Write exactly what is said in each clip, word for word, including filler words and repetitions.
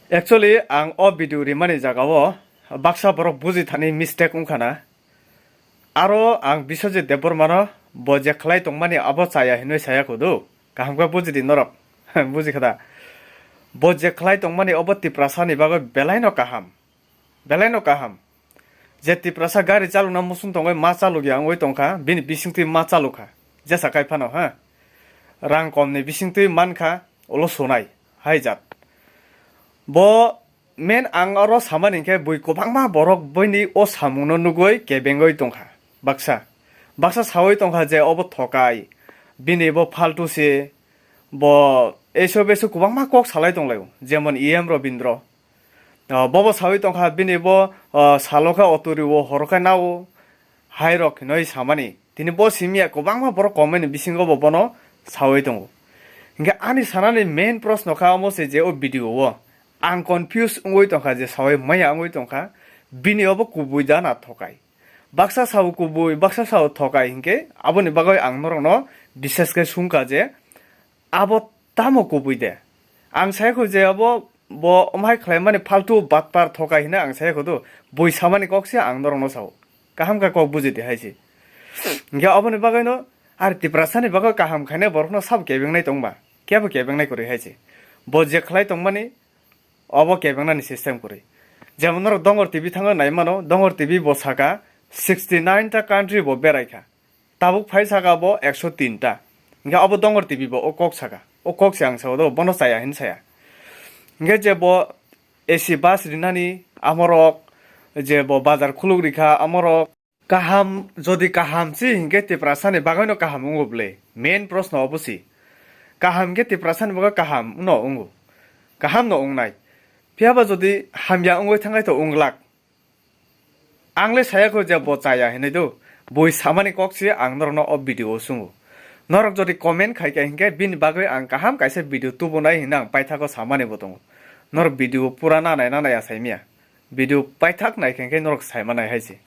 Actually, ang o video rimani jagao baksa borok buji thani mistake wngkha na. Aro ang Biswajit Debbarmano bo je khlai tongmani abo chaya hinwi saya kho do. Kaham khe buji di norok. Buji kha da? Bo je khlai tongmani obo Tiprasani bagwi belaino kaham. Belaino kaham. Je Tiprasa gari chalokna muchung tongwi ma chalokya wngwi tongkha, bini bisingtwi ma chalokha. Jesa kai phano, ha? Rang komni bisingtwi mankha, ulo sonai, hai jat. Bo men ang oro samani hinkhe bui kwbangma borok bini o samungno nugwi kebengwi tongkha. Baksa, baksa sawi tongkha je obo thokai, bini bo phaltu se, bo eiso beso kwbangma kok salai tonglaio, jemon E M Robindro. Ah, bobo sawi tongkha, bini bo, ah, salo khe otori o, horo khe nao, hai rok hinwi samani. Tini bo simi ya kwbangma borok comment ni bisingo bo bono sawi tongo. Hinkhe ani sanani main proshno kha omo se je o video o ang confuse wngwi tongkha, je sawi maya wngwi tongkha, bini obo kubui da na thokai. Baksa sao kubui, baksa sao thokai hinkhe aboni bagwi ang norokno bises khe sungkha je abo tamo kubui de. Ang sai kho je abo bo omhai khlaimani phaltu batpar thokai hino ang sai kho do. Bui samani kok se ang norokno sao. Kaham khe kok buji di hai se. Hinkhe aboni bagwino ar Tiprasani bagwi kaham khainai borokno sabo kebengnai tongba. Kebo kebengnai kwrwi hai se. Bo je khlai tongmani obo kebengnani system kwrwi. Jemon norok Dongor T V thangwi nai mano, Dongor T V bo saka sixty nine ta country bo berai kha. Tabuk phai saka bo ekso tin ta. Hinkhe abo Dongor T V bo o kok saka. O kok se ang sao do, bono chaya hin saya. Hinkhe je bo A C bus rinani amorok, je bo bazar khuluk rikha amorok. Kaham, jodi kaham si hinkhe Tiprasani bagwino kaham wngo bwle? Main proshno obo si. Kaham hinkhe Tiprasani bagwi kaham no wngo. Kaham no wngnai. Phiyaba jodi hamya wngwi thangkhai to wng glak. Ang le saya kho je bo chaya hinwi do. Bui samani kok si ang norokno o video o sungo. Norok jodi comment khai kha hinkhe bini bagwi ang kaham kaisa video tubunai hinwi ang paithakgo samani bo tongo. Norok video pura nanai nanai ya saimya. Video paithak nai khe hinkhe norok saimanai hai se.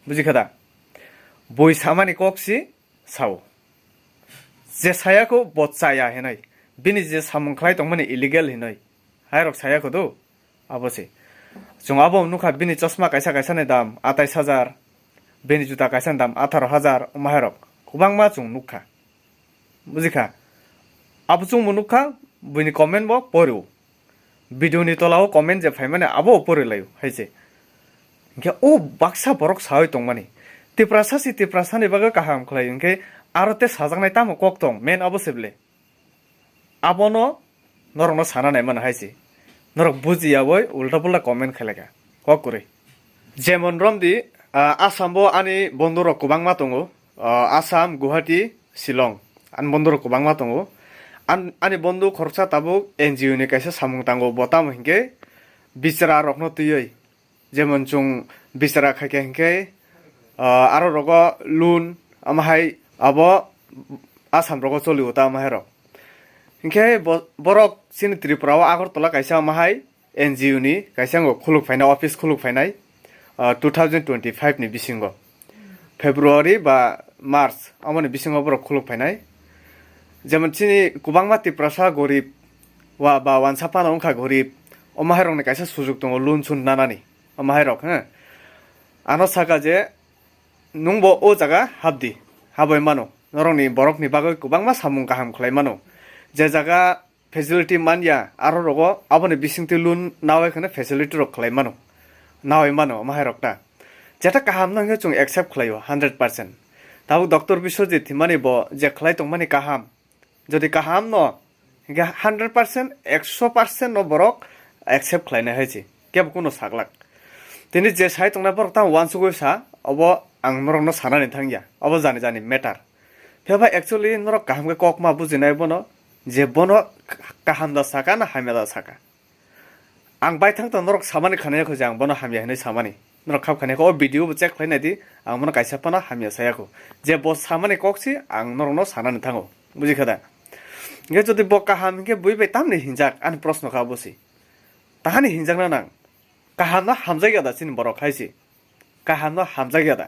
Buji kha da? Bui samani kok si sao. Je saya kho bo chaya hinwi. Bini je samung khlai tongmani illegal hinwi. Hai rok saya kho do. Abo se. Chwng abo nukha bini chosma kaisa kaisa ni dam atais hajar. Bini juta kaisa ni dam atharo hajar. Omo hai rok. Kwbangma chwng nukha. Buji kha? Abo chwngbo nukha, buini comment bo porio. Video ni tola o comment je phaimani abo pori laio, hai se. Hinkhe o baksa borok sawi tongmani. Tiprasa si Tiprasa ni bagwi kaham khlai hinkhe aro te sajaknai tamo kok tong, main abo se bwle. Abono norokno sana nai mano hai se. Norok buji yaui ulta pulta comment khlai kha. Kok kwrwi. Jemon romdi, ah, Assam bo ani bondhu rok kwbangma tongo. Ah, Assam, Guwahati, Shillong. Ani bondhu rok kwbangma tongo. An-, ani bondhu khoroksa tabuk N G O ni kaisa samung tango, bo tamo hinkhe bichara rokno twiwi. Jemon chwng bichara khaikha hinkhe, ah, aro rogo loan, omo hai abo Assam rogo cholio ta omo hai rok. Hinkhe bo-, borok chini Tripura o Agartala kaisa omo hai N G O ni kaisa wngkha khuluk phainai, office khuluk phainai, ah, two thousand twenty-five ni bisingo, February ba March, amoni bisingo borok khuluk phainai. Jemon chini kwbangma Tiprasa gorib wa ba wansa phano wngkha gorib, omo hai rokni kaisa sujuk tongo loan sun nanani, omo hai rok, he. Ano saka je, nwngbo o jaga habdi, habwi mano, norokni borokni bagwi kwbangma samung kaham khlai mano, je jaga facility manya, aro rogo aboni bisingtwi loan nawi kheno facility rok khlai mano, nawi mano, omo hai rok ta. Jeta kaham no hwnkhe chwng accept khlaio, hundred percent. Tabuk Doctor Biswajit himani bo je khlai tongmani kaham, jodi kaham no hwnkhe hundred percent, ekso percent no borok accept khlainai hai se, kebo kuno saglak. Tini je sai tongnai borok tamo uansugwi sa, obo ang norokno sanani thangya, obo jani jani matter. Phiya ba actually norok kaham khe kok ma bujinai bono, je bono kaham da saka na hamya da saka. Ang baithang tong norok samani khanai kho je ang bono hamya hinwi samani. Norok khap khanai kho, o video bo check khlai nai di, ang bono kaisa phano hamya saya kho. Je bo samani kok si ang norokno sanani thango. Buji kha da? Hinkhe jodi bo kaham hinkhe bui bai tamni hinjak, ani proshno kha bo si. Tahani hinjakna nang. Kaham no hamjakya da chini borok hai se. Kaham no hamjakya da?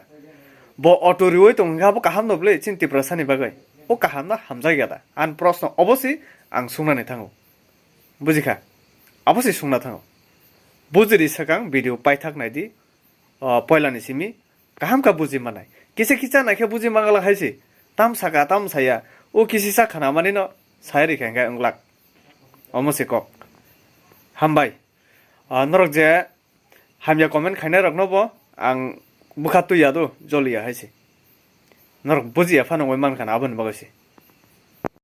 Bo auto riwi tong hwnkhe abo kaham no bwle chini Tiprasa ni bagwi? O kaham no hamjakya da? Ani proshno obo se ang sungnani thango. Buji kha? Abo se sungna thango. Bujiri swkang video paithak naidi, o, poilani simi kaham kha buji manai. Kisa kisa naikhe buji mangala hai se. Tam saka, tam saya. O kisi sa khana mani no sai rikha hingkhe wnglak. Omo se kok. Hambai. Ah, norok je hamya comment khainai rokno bo ang bwkha twi ya do, joli ya hai se. Norok buji ya phano wngwi mankha na aboni bagwi se.